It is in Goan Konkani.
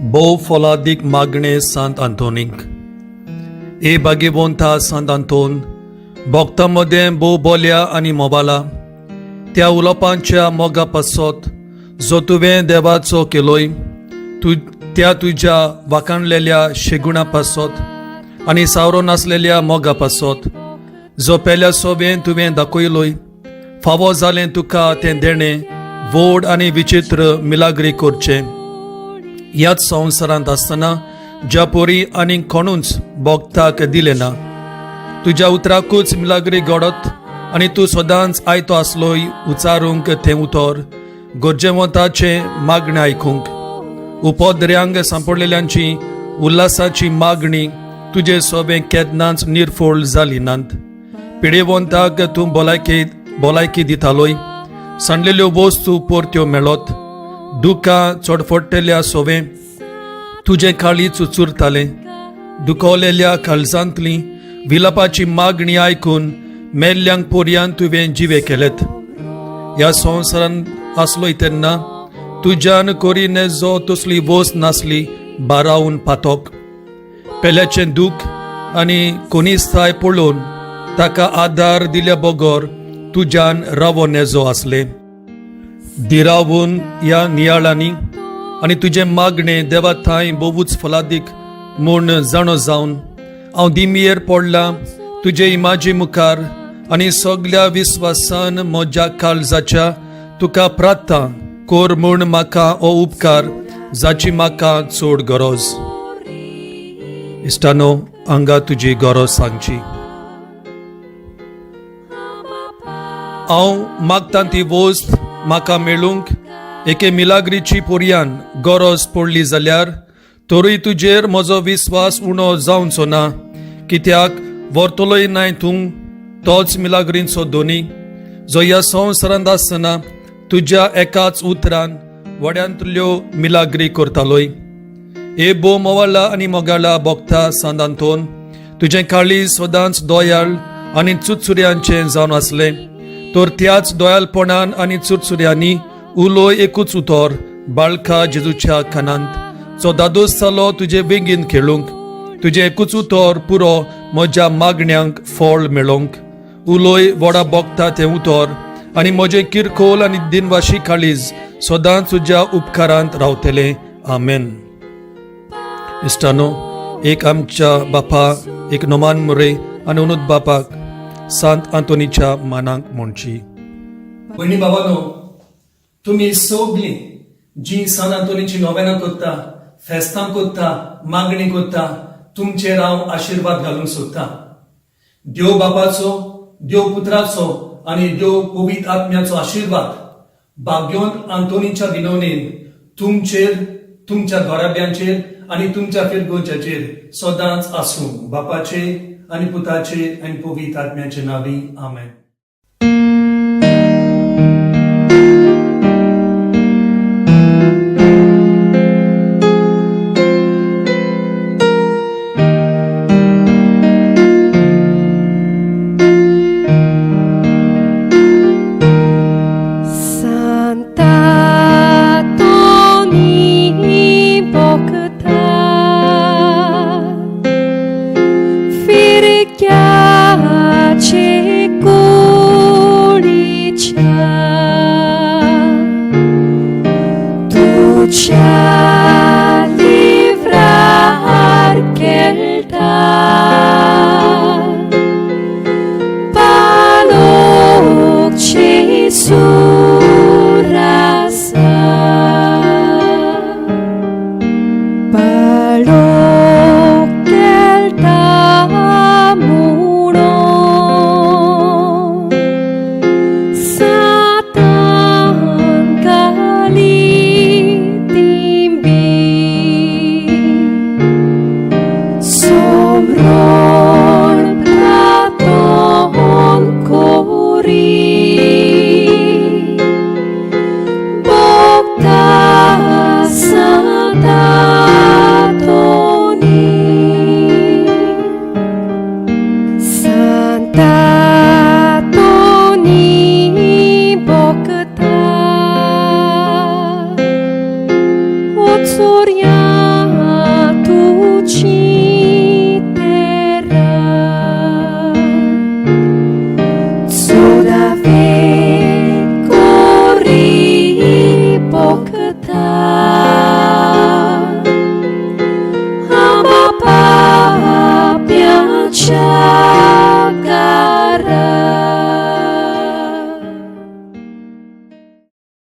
भोव फोलादीक मागणें सांत आंतोनीक. ए भाग्यवंता सांत आंतोन, भक्तां मदें भोव बोल्या आनी मोबाला त्या उलोवपांच्या मोगा पासत जो तुवें देवाचो केलोय, तूं त्या तुज्या वाखाणलेल्या शेगुणा पासत आनी सावरो नासलेल्या मोगा पासत जो पेल्या सोबें तुवें दाखयलोय, फावो जालें तुका तें देणें व्हड आनी विचित्र मिलाग्री करचें. ह्याच संवसारांत आसतना ज्या पोरी आनी कोणूच भोगताक दिलें ना, तुज्या उतराकूच मिलाग्री घडत आनी तूं सदांच आयतो आसलोय उचारूंक तें उतर गरजेवंताचें मागणें आयकूंक. उपद्र्यांक सांपडलेल्यांची उल्हासाची मागणी तुजे सोबें केन्नाच निर्फळ जाली नात. पिडेवंताक तूं भलायकी दितालोय, सांडलेल्यो वस्तू परत्यो मेळत. दुकां चडफडटल्या सोवें तुजें काळीज चुचुरतालें. दुखवलेल्या काळजांतली विलापाची मागणी आयकून मेल्ल्यांक पोरयान तुवें जिवे केलेत. ह्या संवसारांत आसलोय तेन्ना तुज्यान करी नेजो तसली वस्त नासली बारावन पातोक. पेल्याचें दूख आनी कोनिस्ताय पळोवन ताका आदार दिल्या बगर तुज्यान रावो नेजो आसले. धिरावून ह्या नियाळांनी आनी तुजें मागणें देवा थांय भोवूच फलादीक म्हूण जाणो जावन हांव दिमयेर पडलां तुजे इमाजी मुखार आनी सगल्या विस्वासान म्हज्या काळजाच्या तुका प्रार्थना कर म्हूण म्हाका हो उपकार जाची म्हाका चड गरज. इश्टानो, हांगा तुजी गरज सांगची. हांव मागतां ती वस्त म्हाका मेळूंक एके मिलाग्रीची पोरयान गरज पडली जाल्यार तरूय तुजेर म्हजो विस्वास उणो जावचो ना, कित्याक व्हरतलोय नाय तूं तोच मिलाग्रींचो दोनी जो ह्या संवसारांत आसतना तुज्या एकाच उतरान व्हड्यांतल्यो मिलाग्री करतालोय. हे भोव मोवाळा आनी मोगाळा भोगता सांत आंतोन, तुजें काळीज सदांच दोयाळ आनी चुरचुऱ्यांचें जावन आसलें, तर त्याच दोयालपणान आनी चुरचुऱ्यांनी उलोय एकूच उतर बाळका जेजूच्या कानांत, जो दादोस जालो तुजे बेगीन खेळूंक. तुजें एकूच उतर पुरो म्हज्या मागण्यांक फळ मेळोवंक. उलोय व्हडा भोगता तें उतर आनी म्हजें किरकोल आनी दिनवाशी काळीज सदांच तुज्या उपकारांत रावतलें. आमेन. इश्टानो, एक आमच्या बापा एक नोमान मुरे आनी अनुद बापाक सांत आंतोनीच्या मानाक म्हणची. भयणी बाबानो, तुमी सगळीं जी सांत आंतोनीची नोवेनां करता, फेस्तां करता, मागणी करता, तुमचेर हांव आशिर्वाद घालूंक सोदता. देव बापाचो, देव पुत्राचो आनी देव पवित्र आत्म्याचो आशिर्वाद भाग्योन आंतोनीच्या विनवणेन तुमचेर, तुमच्या घराब्यांचेर आनी तुमच्या फिरगोच्याचेर सदांच आसूं. बापाचे आनी पुताचे आनी पवित्र आत्म्याचे नांवी, आमेन. Sant'Antoni bokta Firchiace culicia. Tu c'è